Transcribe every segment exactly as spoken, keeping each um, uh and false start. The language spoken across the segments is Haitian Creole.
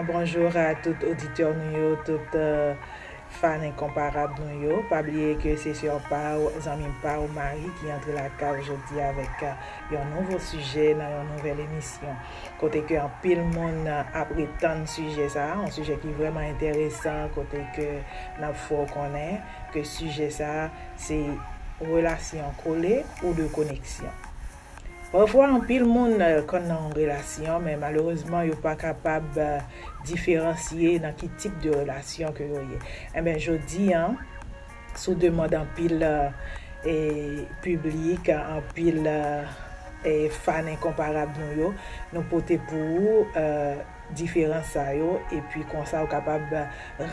Bonjou a tout oditè nou yo, tout, euh, fan enkonparab nou yo. Pa bliye ke se sè pa w, zanmi pa w, Marie ki antre lakay ou jodi avèk, euh, yon nouvo sijè nan yon nouvèl emisyon. Kote ke anpil moun, euh, ap ret tann sijè sa, yon sijè ki vrèman enteresan, kote ke n ap fè w konnen ke sijè sa se relasyon kole ou de koneksyon. Pafwa, anpil moun, euh, konn nan yon relasyon, men malerezman, yo pa kapab, euh, diferansye nan ki tip de relasyon ke yo ye. Enben, jodi a, sou demann anpil, euh, e, piblik, anpil, euh, e, fan enkonparab nou yo, nou pote pou ou, euh, diferans sa yo, epi konsa ou kapab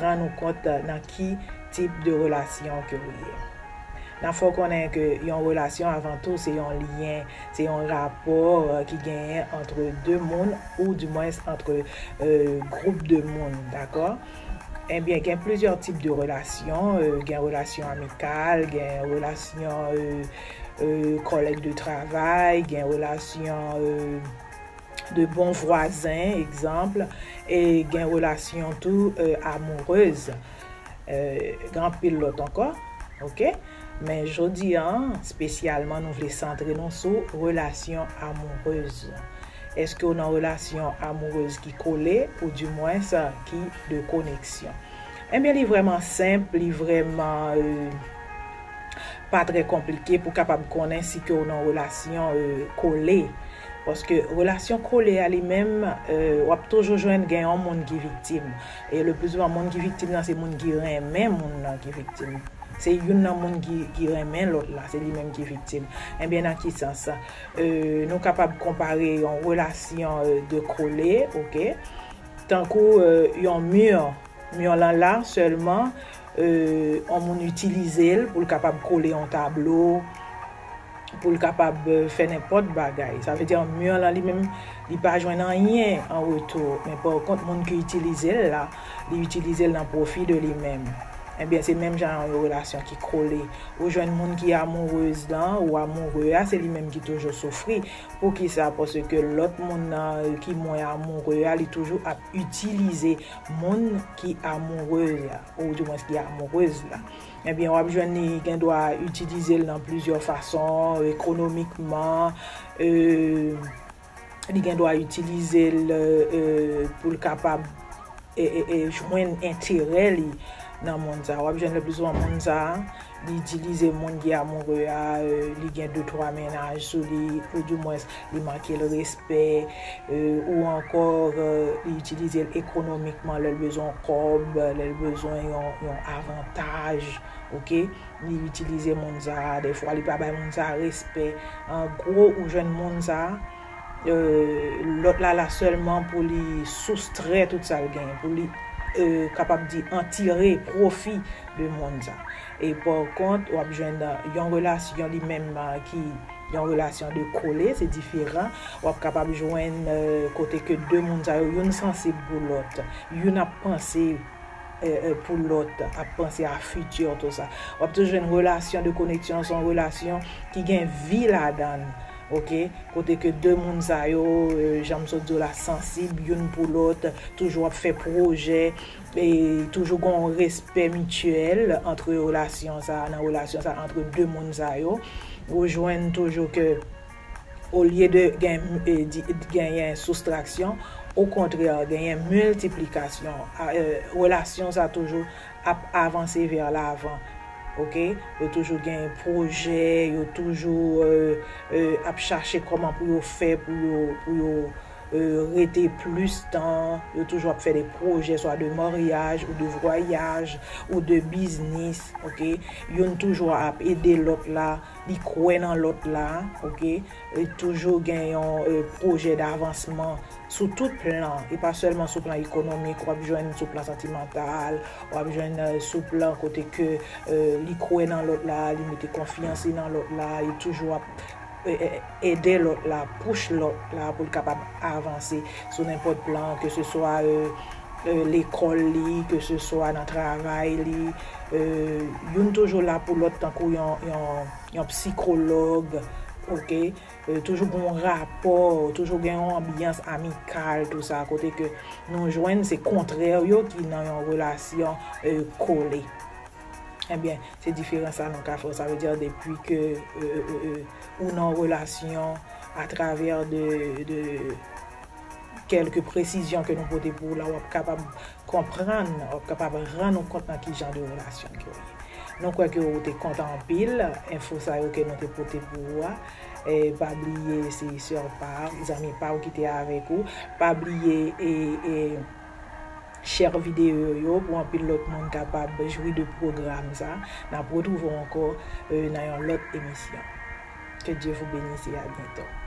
rann ou kont nan ki tip de relasyon ke ou ye. N ap fè w konnen ke yon relasyon, avan tou, se yon lyen, se yon rapò, euh, ki genyen antre de moun, ou dimwens antre, euh, gwoup de moun, dakò? Ebyen, gen plizyè tip de relasyon, euh, gen relasyon amikal, gen relasyon, euh, euh, kòlèg de travay, gen relasyon, euh, de bon vwazen, egzanp, e gen relasyon tou, euh, amourez. Euh, gen anpil lòt ankò, oke? Men jodi a, espesyalman, nou vle santre nou sou relasyon amourez. Èske w nan relasyon amourez ki kole, ou dimwens ki de koneksyon? Ebyen, li vrèman senp, li vrèman, euh, pa trè konplike pou kapab konnen si ke w nan relasyon, euh, kole. Paske relasyon kole a li menm, euh, w ap toujou jwenn gen yon moun ki viktim. E le pli souvan, moun ki viktim nan, se moun ki renmen moun nan ki viktim. Se youn nan moun ki, ki renmen lòt la, se li menm ki viktim. Ebyen, nan ki sans? Euh, nou kapab konpare yon relasyon, euh, de kole, oke? Tankou, euh, yon mi. Mi lan la sèlman, euh, yon moun itilize l pou l kapab kole yon tablo, pou l kapab, euh, fè nenpòt bagay. Sa vle di, mi lan li menm, li pa jwenn anyen an retou. Men pa kont, moun ki itilize l la, li itilize l nan pwofi de li menm. Ebyen, se menm jan yon relasyon ki kole. Ou jwenn moun ki amourez lan, ou amoure a, se li menm ki toujou soufri. Poukisa? Paske lòt moun nan, euh, ki mwen amoure a, li toujou ap itilize moun ki amoure a, ou dimwens ki amourez la. Ebyen, w ap jwenn li gen dwa itilize l nan plizyè fason, ekonomikman, euh, li gen dwa itilize l, euh, pou l kapab, e, e, e, jwenn enterè li nan moun sa. W ap jwenn le pli souvan moun sa, li itilize moun ki amoure a, euh, li gen de twa mennaj sou li, ou dimwens, li manke l respè, euh, ou ankò, euh, li itilize l ekonomikman, lè l bezwen yon kòb, lè l bezwen yon, yon avantaj, oke? Li itilize moun sa, defwa li pa bay moun sa respè. An gwo, ou jwenn moun sa, euh, lòt la la sèlman pou li soustrè tout sa l genyen, pou li, euh, kapab di, an tire pwofi de moun sa. E pa kont, w ap jwenn, euh, yon relasyon li menm, euh, ki yon relasyon de kole, se diferan. W ap kapab jwenn, euh, kote ke de moun sa yo, youn sansib pou lòt, youn ap panse, euh, euh, pou lòt, ap panse a fiti, tou sa. W ap toujou jwenn relasyon de koneksyon, se yon relasyon ki gen vi ladan l, oke? Kote ke de moun sa yo, euh, jan m sot di w la, sansib youn pou lòt, toujou ap fè pwojè, e toujou gen yon respè mityèl antre relasyon sa, nan relasyon sa, antre de moun sa yo. Ou jwenn toujou ke, olye de gen, e, di, genyen soustraksyon, okontrè, genyen miltiplikasyon. A, e, relasyon sa toujou ap avanse vè lavan. Oke? Yo toujou gen pwojè, yo toujou, e, e, ap chache kòman pou yo fè, pou yo, pou yo, e, rete plis tan. Yo toujou ap fè de pwojè, swa de maryaj, ou de vwayaj, ou de biznis, oke? Youn toujou ap ede lòt la, li kwè nan lòt la, oke? E toujou gen yon, e, pwojè davansman sou tout plan, e pa sèlman sou plan ekonomik, w ap jwenn sou plan santimantal, w ap jwenn, e, sou plan kote ke, e, li kwè nan lòt la, li mete konfyans li nan lòt la, li toujou ap, e, e, ede lòt la, pouch lòt la pou l kapab avanse sou nenpòt plan, ke se swa, e, e, lekòl li, ke se swa nan travay li, e, youn toujou la pou lòt tankou yon, yon, yon psikològ, Ok? Toujou gen yon rapò, toujou gen yon anbyans amikal, tou sa, kote ke nou jwenn se kontrè yo ki nan yon relasyon kole. Ebyen, se diferans sa nou ka fè. Sa vle di depi ke ou nan relasyon atravè de, de kèlke presizyon ke nou pote pou ou la, w ap kapab konprann, w ap kapab rann ou kont nan ki jan de relasyon ke w ye. Nou kwè ke ou te kontan anpil enfo sa yo ke nou te pote pou ou a. E pa bliye se sè pa, zanmi pa ou ki te avèk ou. Pa bliye e, e share videyo yo pou anpil lòt moun kapab jwi de pwogram sa. N ap retwouve w ankò nan yon lòt emisyon. Que Dieu vous bénisse et à bientôt.